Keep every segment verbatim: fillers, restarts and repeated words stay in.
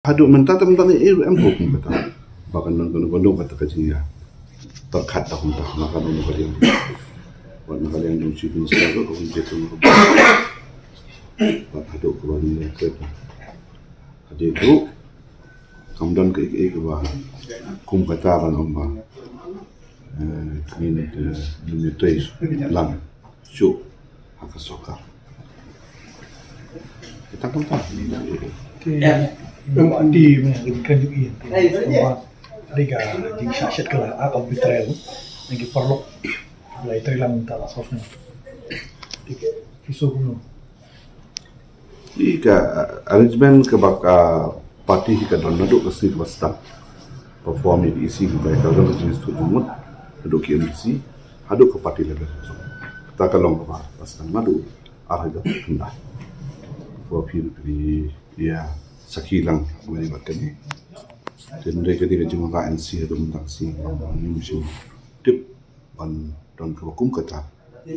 Haduh mynta te mynta ne, eh, em ko kum kata. Ba kan nang kan nang kata ka jingïa. Terkhat da kumta na ka nang ka liang. Wat na ka liang jong Chief Minister ko, ko jingïa ko. Wat haduh ko ba ni ka. Haduh tu kam don ka ik ik ba kum kata ban ong ba. Eh, kini ne ke, ni ne tei lang. Shu ha ka sorkar. Kita kumta. Te ïa party me ka jingkren jong i, te kumba dei ka jingshah shet ka la, ah, ka betrayal na ki paralok. La i trei lang ta la sof ne. Te ki so kumno? Hi ka, uh, arrangement kaba ka party hi ka don naduh ka sngi kaba sdang. Perform ïa ka E C ka bai ka don ka jingïasnoh jingmut naduh ki M D C haduh ka party level. Kata ka long kaba sdang naduh ar hajar khyndai. Ba phi, phi ïa sakhi lang mynne bad kane. Te hynrei ka dei ka jingwanrah N C haduh mynta ka sngi ba ngim shym tip ban don kaba kum kata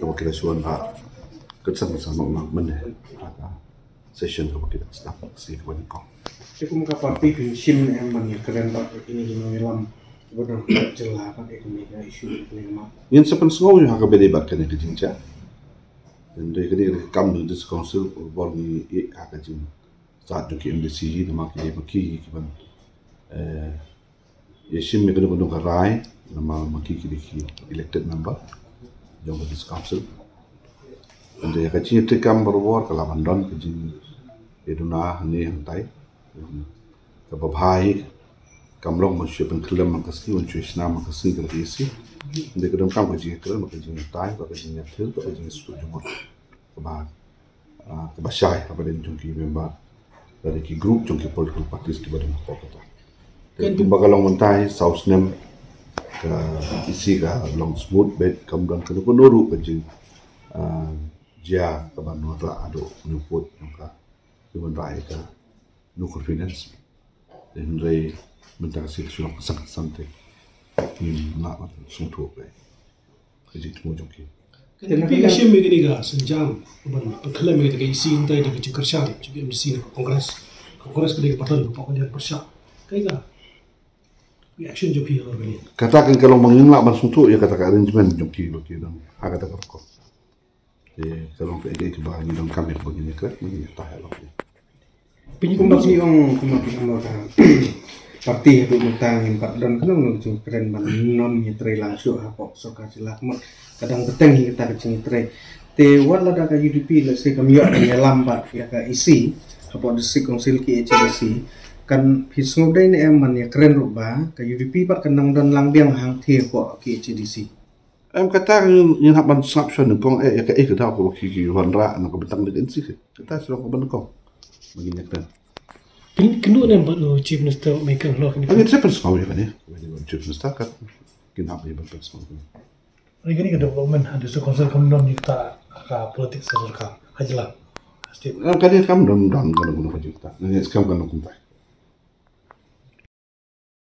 kaba ki la shu wanrah. Ka sdang ka sdang noh mynne. Session kaba ki dang sdang, session kaba nyngkong. Te kum ka party phin shim ne em ban ïakren bad ïa kine ki nongïalam kiba don ha jylla bad ïa kine ki issue ïa kine ki mat? Ngin sa pynsngew ïa ha kaba ïadei bad kane ka jingjia. Hynrei kane ka kam jong District Council, bor ngi ïa ha ka jingstad jong ki M D C hi, namar ki dei ma ki kiban, eh, ïa shim ïa kano kano ka rai, namar ma ki ki dei ki elected member jong ka District Council. Hynrei ka jingïatreikam barabor ka lah ban don ka jingïaduna hangne hangtai. Kaba bha hi kam long ban shu pynkhyllem man ka sngi, ban shu shna man ka sngi ka la ka isi. Hynrei ka donkam ka jingïakren, ka jingïatai, ka jingïathir, ka jingïasnoh jingmut kaba, ah, kaba shai hapdeng jong ki member lane ki group jong ki political parties kiba don hapoh kata. Te kumba ka long mynta hi, saw snem ka isi ka long smooth beit, kam don kano kano ruh ka jing, ah, jia kaba wanrah haduh mynput jong ka, kaba wanrah ïa ka no confidence. Hynrei mynta ka sngi ka shu long ksan ksan te ngim lah ban sngewthuh ka jingthmu jong ki. Ka N P P ka shim ïa kane ka sienjam ban pynkhyllem ïa ka E C hangtai da ka jingkyrshan jong ka M D C na ka Congress. Ka Congress ka dei ka party kaba pynïaid pyrshah. Kaei ka reaction jong phi halor kane? Kata kan ka long ba ngim lah ban sngewthuh ïa kata ka arrangement jong ki ba ki don ha kata ka rukom. Te ka long kaei kaei kaba ngi donkam ïa kaba ngin ïakren, ngin ïatah ïa la. Pynjah kumba phi ong, kumba phi ong ba ka party haduh mynta ngim pat don kano kano ka jingkren ban nym ïatrei lang shuh hapoh sorkar jylla, ka mut ka dang bteng hi kata ka jingïatrei. Te wat lada ka U D P lehse kam ïoh ban ïalam bad ïa ka E C hapoh District Council K H A D C, kan phi sngewdei ne em ban ïakren ruh ba ka U D P pat kan nang don lang biang hangthie hapoh K H A D C? Em, kata ngin, ngin hap ban sngap shuwa nyngkong, eh, ïa kaei ka daw kaba ki, ki wanrah na ka bynta ka N C C. Kata shuwa kaba nyngkong ba ngin ïakren. Pyn-, kynduh ne em bad u Chief Minister Meiwei Kynrad halor kane? Ngin sa pynsngew ïa kane. Chief Minister kat ngin hap ban pynsngew ïa kane. Ri kane ka development ha District Council kam don ïa kata ka politics ka sorkar ha jylla, state. Em, kane kam don, don, don, don ka jingkata. Ngin skhem kan don kumta.